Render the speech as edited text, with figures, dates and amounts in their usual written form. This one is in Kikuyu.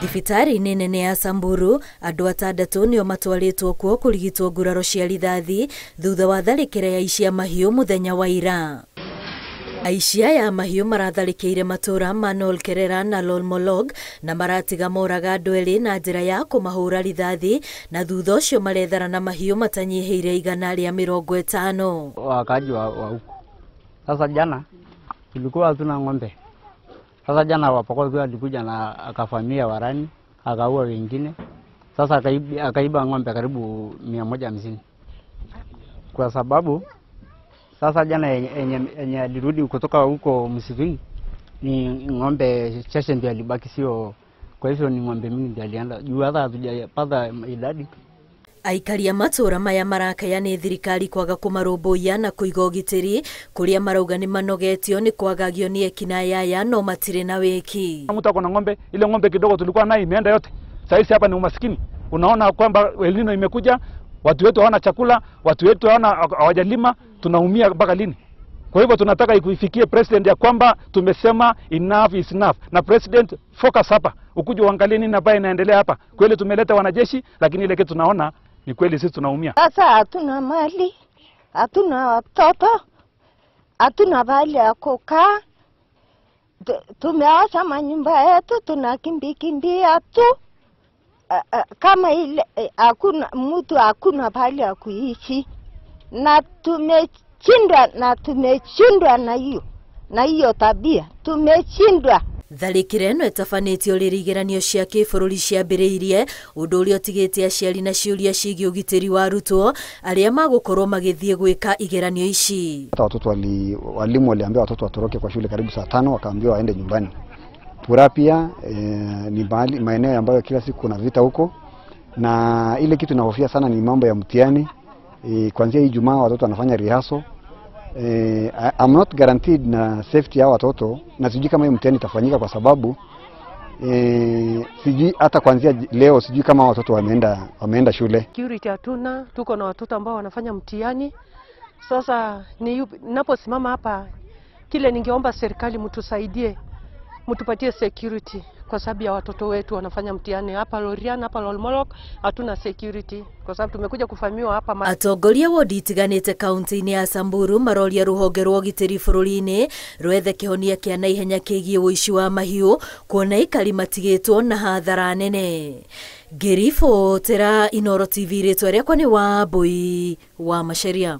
Thibitarĩ-inĩ nene ya Samburu, andũ atandatũ nĩo matwarĩtwo kuo kũrigitwo nguraro cia rithathi thutha wa tharĩkĩra ya aici a mahiũ mũthenya wa ira. Aici aya a mahiũ maratharĩkĩire matũra ma Nolkerera na Lolmolog na maratiga moraga andũ erĩ na njĩra ya kũmahũra rithathi na thutha ũcio marethara na mahiũ matanyihĩire 150. Wakaaji wa huko. Sasa jana tulikuwa hatuna ng'ombe. Sasa jana Wapokot alikuja na akafamia warani, akaua wengine. Sasa akaiba ng'ombe karibu 150. Kwa sababu sasa jana yenye alirudi kutoka huko msituni ni ng'ombe chache ndio alibaki, sio kwa hivyo ni ng'ombe mingi ndio alienda. Juu hata hatujapata idadi. Aikari a matũra maya marakaya nĩ thirikari kwaga kũmarũmbũiya na kũiga ũgitĩri kũrĩa marauga nĩ manogetio nĩ kwagagio nĩ ekinaĩ aya no matirĩ na wĩki. Mtu ako na ng'ombe, ile ng'ombe kidogo tulikuwa nayo imeenda yote. Sasa hapa ni umaskini. Unaona kwamba El Nino imekuja, watu wetu hawana chakula, watu wetu hawajalima, tunaumia mpaka lini? Kwa hivyo tunataka ikuifikie president ya kwamba tumesema enough is enough. Na president, focus hapa. Ukuje uangalie nini ambayo inaendelea hapa. Kweli tumeleta wanajeshi, lakini ile kitu tunaona ni kweli sisi tunaumia. Sasa hatuna mali, hatuna watoto, hatuna bali ya kukaa. Tumeacha manyumba yetu, tunakimbikimbia tu. Kama ile hakuna mtu, hakuna pahali ya kuishi. Na tumeshindwa na hiyo tabia. Tumeshindwa. Tharĩkĩra ĩno ĩtabanĩtio rĩrĩa igeranio cia kĩbũrũri ciambĩrĩirie, ũndũ ũrĩa ũtigĩte aciari na ciũria ciĩgiĩ ũgitĩri wa arutwo arĩa magũkorwo magĩthiĩ gwĩka igeranio ici. Hata watoto walimu waliambia watoto watoroke kwa shule karibu saa 5, wakaambiwa waende nyumbani. Pura pia ni maeneo ambayo kila siku kuna vita huko, na ile kitu nahofia sana ni mambo ya mtihani. Kuanzia Ijumaa watoto wanafanya rehearsal. I'm not guaranteed na safety ya watoto, na sijui kama hiyo mtihani itafanyika kwa sababu sijui hata kuanzia leo sijui kama watoto wameenda shule. Security hatuna, tuko na watoto ambao wanafanya mtihani. Sasa ninaposimama hapa, kile ningeomba serikali mtusaidie, mtupatie security kwa sababu ya watoto wetu wanafanya mtihani hapa Lorian, hapa Lolmolok hatuna security kwa sababu tumekuja kufahamiwa hapa. Atongoria wodi itiganĩte kaunti-inĩ ya Samburu maroria rũhonge rwa ũgitĩri bũrũri-inĩ rwethe kĩhonia kĩa naihenya kĩgiĩ ũici wa mahiũ kuona aikari matigĩtwo na hathara nene. Ngĩribotera Inooro TV, rĩtwa rĩakwa nĩ Wambui wa Macharia.